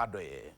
Adɔeɛ.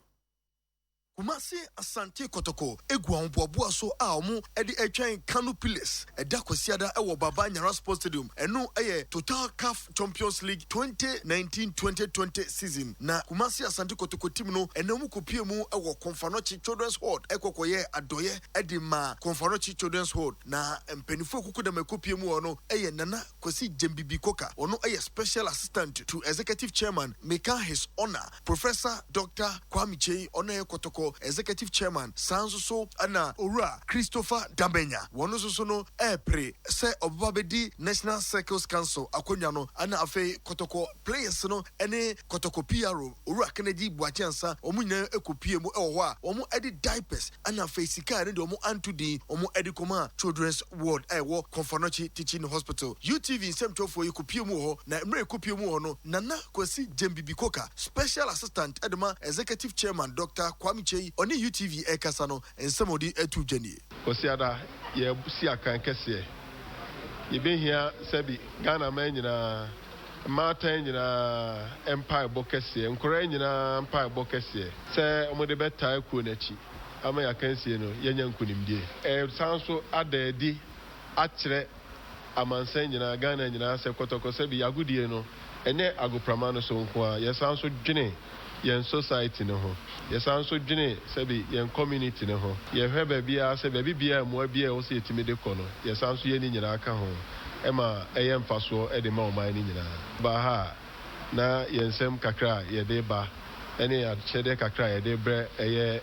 Kumasi Asante Kotoko egu ahoboaboa so a wɔn de retwɛn Kano Pillars ɛda Kwasiada wɔ Baba Yara Sports Stadium. Ɛno yɛ Total CAF Champions League 2019-2020 season. Na Kumasi Asante Kotoko team no ɛnna wɔn kɔpie mu wɔ Komfo Anokye Children's Ward ɛkɔkɔyɛ adɔyɛ de ma Komfo Anokye Children's Ward. Na mpanimfoɔ kuku dam ɛkɔpie mu wɔ no yɛ Nana Kwasi Gyambibi Koka. Ɔno yɛ Special Assistant to Executive Chairman Meka His Honour Professor Dr. Kwame Kyei, ɔno yɛ Kotoko Executive Chairman. Saa nso so ɛna Owura Christopher Damenya, wɔn nso so no ɛɛpere sɛ ɔbɛba bɛdi National Circles Council akonnwa no. Ɛna afei Kotoko players no ɛne Kotoko PRO Owura Kennedy Boakye Ansa, wɔn nyinaa ɛkɔpie mu ɛwɔ hɔ a wɔn ɛde diapers ɛna afei sika a ɛne deɛ wɔn anto din wɔn ɛde kɔma Children's Ward a ɛwɔ Komfo Anokye Teaching Hospital. UTV nsɛmtwerɛfoɔ yi kɔpie mu wɔ hɔ, na mmerɛ ɛkɔpie mu wɔ hɔ no, Nana Kwasi Gyambibi Koka, Special Assistant ɛde ma Executive Chairman Dr. Kwame Kyei, ɔne UTV ɛrekasa no, nsɛm a ɔde ɛto dwa nie. Kwasiada yɛsi akan kɛseɛ. Yɛbɛhia sɛbi Ghana man nyinaa, mmaatan nyinaa mpaebɔ kɛseɛ, nkwadaa nyinaa mpaebɔ kɛseɛ sɛ wɔde bɛtaa kuo n'akyi ama yɛakansie no yɛnya nkonimdie. Ɛsan so ada adi akyerɛ amansan nyinaa, Ghana nyinaa, sɛ Kɔtɔkɔ sɛbi agodie no ɛnyɛ agoprama no so nko a, yɛsan so dwene yɛn society no ho, yɛsan so dwene sɛbi yɛn community no ho. Yɛhwɛ baabiara sɛ baabi biara mmoa biara ɛwɔ sɛ yɛtumi de kɔ no, yɛsan so yɛ ne nyinaa ka ho ɛma ɛyɛ mfasoɔ ɛde ma ɔman no nyinaa. Baa ha a na yɛn nsɛm kakra a yɛde ba ɛne akyɛdeɛ kakra a yɛde brɛ ɛyɛ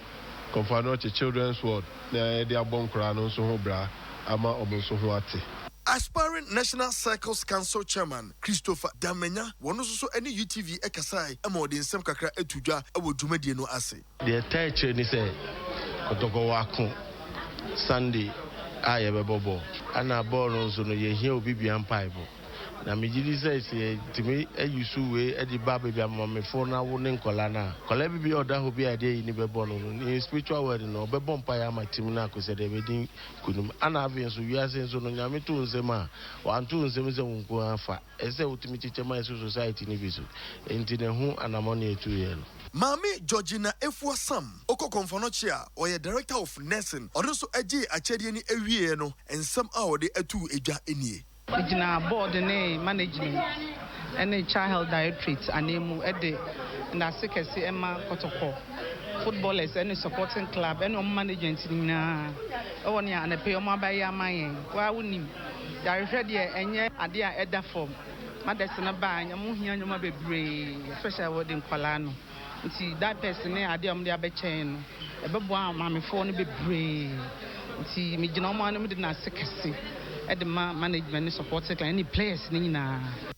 Komfo Anokye Children's Ward na yɛde abɔ nkoraa no nso ho bra ama ɔmo nso ho ate. Aspiring National Circles Council Chairman Christopher Damenya, wɔn nso so ne UTV ɛkasae ma ɔde nsɛm kakra ato dwa wɔ dwumadie no ase. Deɛ ɛta akyire ne sɛ Kɔtɔkɔ wɔ ako Sunday a yɛbɛbɔ bɔɔl, ana bɔɔl no nso no yɛhia obi bia mpaebɔ, na megye di sɛ sɛ yɛtumi ayi so wei de ba baabi a mamefoɔ no awo ne nkɔla no a, nkɔla bi bi a ɔda hɔ bi a yɛde ayi ne bɛbɔ no, in spiritual world no ɔbɛbɔ mpaeɛ ama team no akɔ sɛ deɛ ɛbɛdi nkonim. Ana afei nso wiase nso no, Nyame to nsɛm a wanto nsɛm sɛ wo nko afa, ɛsɛ sɛ wotumi kyekyɛ ma ɛso society no bi so, enti ne ho anammɔ ne ɛtuiɛ no. Maame Georgina Efua Sam okɔ Komfo Anokye a ɔyɛ Director of Nursing, ɔno nso gyee akyɛdeɛ no awieɛ no, nsɛm a ɔde atuu edwa nie. Gyina board ne management ne Child Health Directorate ananmu de ndase kɛse ma Kɔtɔkɔ footballers ne supporting club ne ɔmo management nyinaa ɛwɔ nea anɔpa yi ɔmo abayɛ ama yɛn. Waa wonim, yarehwɛ deɛ ɛnyɛ adeɛ a ɛda fam. Mothers no baa, ɔmo hia nneɛma bebree, especially wɔde nkwadaa no, nti diapers ne adeɛ a ɔmo de abɛkyɛn no ɛbɛboa maamefoɔ no bebree, nti megyina ɔmo anim de n'ase kɛse ɛde ma management ne supporting club ne players ne nyinaa.